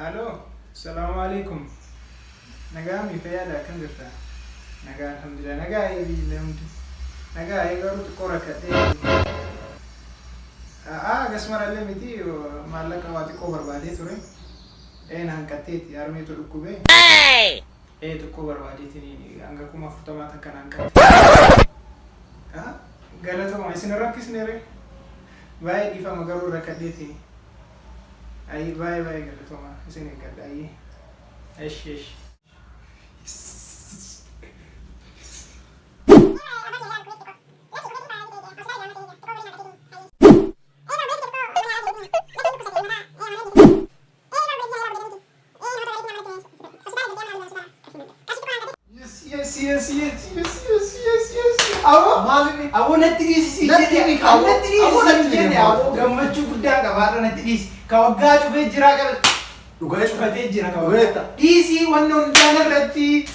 Aloo, salaamu alaikum. Nagaa mi fayyaadha akkam jirta? Nagaa alhamdulillah. Nagaa ee biyyi hundi. Nagaa ee garuu xiqqoo rakkadhee. A'aa akkasumarallee miti maallaqa waa xiqqoo barbaadee ture. Ee na hanqatteetti harmeetu dhukkubee. Ee xiqqoo barbaadeetiin hanga 40,000 takka na hanqatte. Galatoma isin rakkisne ree. Baay'ee dhiifama garuu rakkadheetiin. Ayi baay'ee baay'ee galatoma isin eeggadha ayi. Eshi eshi. Yes, yes, yes, yes, yes, yes, yes, yes. Awwa, Maal inni? awwa natti dhiisi Natti jedhe. himi Awwa natti dhiisi Awwa natti jedhe. himi. Awwa gammachuu guddaa qabaadha natti dhiisi. Ka waggaa cufee jira qaba. Dhugaa Cufatee jira ka Dhugaa waggaa. jetta. Dhiisii wanni hundaan irratti.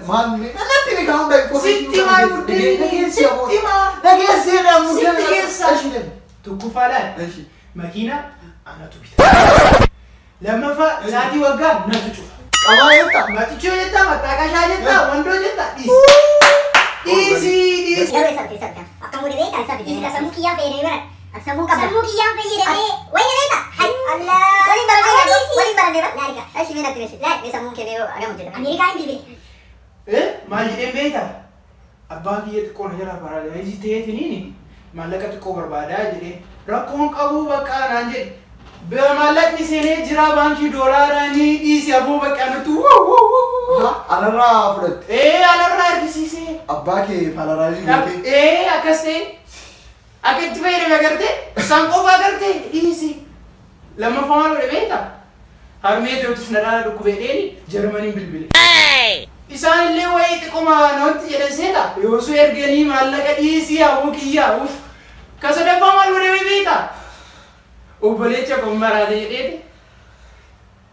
Maal inni? Natti himi kaa hunda information Sitti maa muddeeni? Nageessi aboo. Sitti maa? Nageessi dha muddeen. Sitti geessa. Eshi deemi. Tokkoffaadhaan Eshi. makiina anatu bita. Lammaffaa sa'aatii waggaa natu cufa. Qabaa jetta. Matichoo jettaa, maxxaaqashaa jettaa, wandoo jettaa, dhiisi. Dhiisi, dhiisi. Yeroo isa isa Akkam godhe beektaa isa Isa ka sammuu kiyyaan fayyadamee bara. Ati sammuu qabda. Sammuu kiyyaan fayyadamee wayna beektaa? Hay Allah. Waliin barannee Amma bara. dhiisi. Waliin barannee bara. Laali ka. Eshi mee natti meshi. Laali. Mee sammuun kee mee hagam hojjeta. Ameerikaa hin bilbile. Eh, maal jedheen beektaa? Abbaan kiyya xiqqoo na jalaa paraalaayizii ta'eetiniin maallaqa xiqqoo barbaadaa jedhee rakkoon qabuu baqqaa naan jedhe. Maallaqni seenee jira baankii doolaaraanii dhiisi aboo baqqaa nutti wuu wuu wuu wuu. Alarraa fudhatte. Ee alarraa argisiisee. Abbaa kee paralaayizii gootee. Ee akkas ta'e akka itti fayyadame agartee isaan qofa agartee dhiisi. Lammaffaa maal godhe beektaa? Harmee tootis na dhaala dhukkubee dheeni Jarmaniin bilbile. Isaan illee wayii xiqquma namatti jedhan seeta. Yoosuu erganii maallaqa dhiisii aboo kiyyaa uff. Ka sadaffaa maal godhe beektaa? Obboleecha kun maraate jedheeti.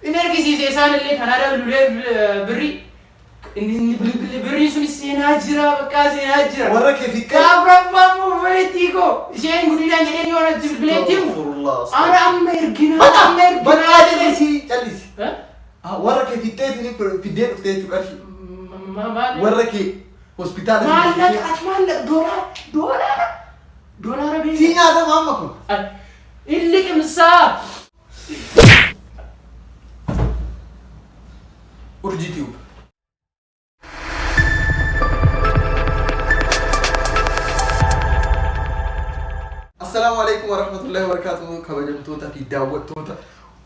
Inni argisiise isaan illee Kanaadaa bilbilee birrii. Inni bilbile birrii sun seenaa jira bakka seenaa jira. Warra kee fixxee. Afraffaan obboleettii koo isheen guddinaan jedhee yoo natti bilbileetti himu. Astaghfirullah. Ana amma erginaa amma erginaa Bakka jedhee. callisii callisi. Eh? Ah, warra kee fixxeetini fiddee dhuftee jechuu qarshii. Maal? Warra kee hospitaala. Maallaqa ati maallaqa doolaara doolaara doolaara Si beektaa? nyaatama amma kun. Inni liqimsaa. Urjii Tube. Assalaamu alaikum warahmatullahi wabarakatuh kabajamtoota fi daawwattoota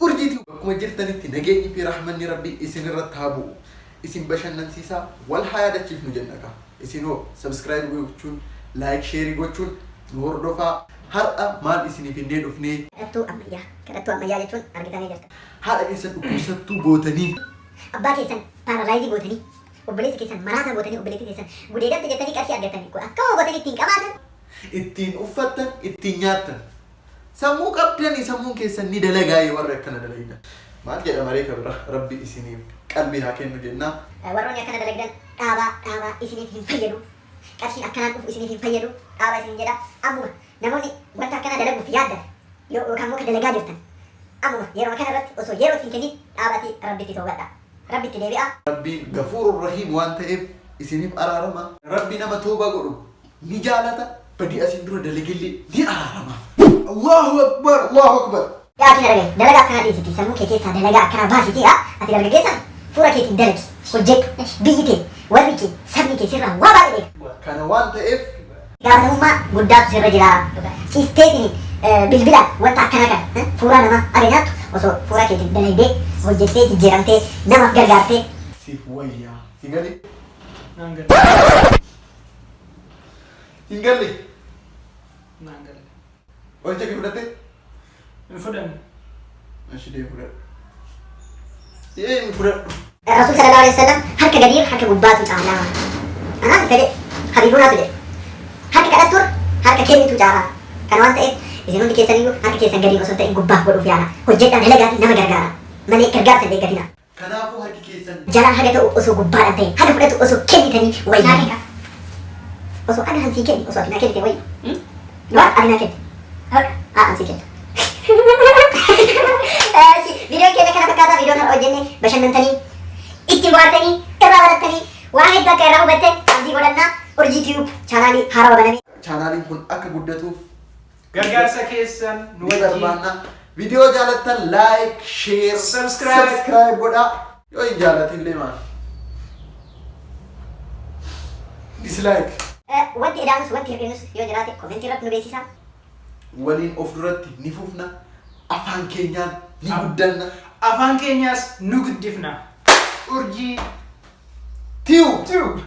Urjii Tube akkuma jirtanitti nageenyi fi rahmanni rabbii isin irratti haa bu'u. Isin bashannansiisaa wal haa yaadachiifnu jenna kaa. Isin hoo subscribe gochuun like share gochuun nu hordofaa. Har'a maal isiniif finnee dhufnee? Kadhattuu ammayyaa. Kadhattuu ammayyaa jechuun argitanii jirtu. Haadha keessan dhukkubsattuu gootanii. Abbaa keessan paaralaayizii gootanii, obboleessa keessan maraataa gootanii, obboleettii keessan gudeedamte jettanii qarshii argattanii akkama gootanii ittiin qamaatan. Ittiin uffattan, ittiin nyaattan. Sammuu qabdanii sammuun keessan ni dalagaayee warri akkana dalagdan. Maal jedha maree ka bira rabbi isiniif qalbii haa kennu jennaa. Warroonni akkana dalagdan dhaabaa dhaabaa isiniif hin fayyadu. Qarshiin akkanaan dhufu isiniif hin fayyadu. Dhaabaa isiniin jedha. Ammuma namoonni wanta akkanaa dalaguuf yaaddan yoo yookaan immoo ka dalagaa jirtan ammuma yeroo kana irratti osoo yeroo hin kennin dhaabaatii rabbitti toobadhaa. Rabbitti deebi'aa. Rabbiin gafuurur rahiim waan ta'eef isiniif araarama. Rabbi nama toobaa godhu ni jaalata badii asiin dura dalagellee ni araaramaaf. Allahu Akbar Allahu Akbar. Yaa ati na dhaga'i dalagaa akkanaa dhiisiti sammuu kee keessaa dalagaa akkanaa baasiti yaa ati dargaggeessa fuula keetiin dalagi hojjedhu biyyi tee warri kee sabni kee sirraa waa baay'ee eega. Kana waan ta'eef. Gaafatamummaa guddaatu sirra jira ciisteetiin bilbilaan wanta akkanaa kana fuuraa namaa aga nyaattu osoo fuuraa keetiin dalagdee hojjettee jijjiiramtee namaaf gargaartee. Siif wayyaa. Si galee? Naan galle. Hin galle? Naan galle. Qoricha kee fudhattee? Hin fudhanne. Ashi deemi fudhadhu. Deemi fudhadhu. Rasuul sallallahu alaihi wasallam harka gadiirra harka gubbaatu caalaa. Anaa miti ka jedhe Habiibunaatu jedhe. Harka kadhattuurra harka kennitu caalaa. Kana waan ta'eef isin hundi keessaniyyuu harka keessan gadiin osoo hin ta'in gubbaaf godhuuf yaalaa. Hojjedhaa dalagaatii nama gargaaraa. Malee gargaarsa hin eeggatinaa. Kanaafuu harki keessan. Jalaa haga ta'u osoo gubbaadhaan ta'e haga fudhatu osoo kennitanii wayya. Naa kenna. Osoo ana han sii kenni osoo ati naa kennite wayya. Ati naa kenni. Hodha. Haa an sii kenna. Viidiyoon keenya kana fakkaata. Viidiyoon har'a hojjenne bashannantanii, ittiin bohaartanii, irraa barattanii, waan hedduu akka irraa hubattan abdii godhannaa. Urjii Tube chaanaalii haarawaa banamee Chaanaaliin kun akka guddatuuf Gargaarsa keessan nu ni wajjin. barbaanna. Viidiyoo jaalattan like, share, Subscribe. Subscribe godhaa. Yoo hin jaalatin illee maal? Dislike. Wanti edaanus wanti hir'inus yoo jiraate koomentii irratti nu beeksisaa. Waliin of duratti ni fufna. Afaan keenyaan ni guddanna. Afaan keenyaas nu guddifna. Urjii Tube. Tube.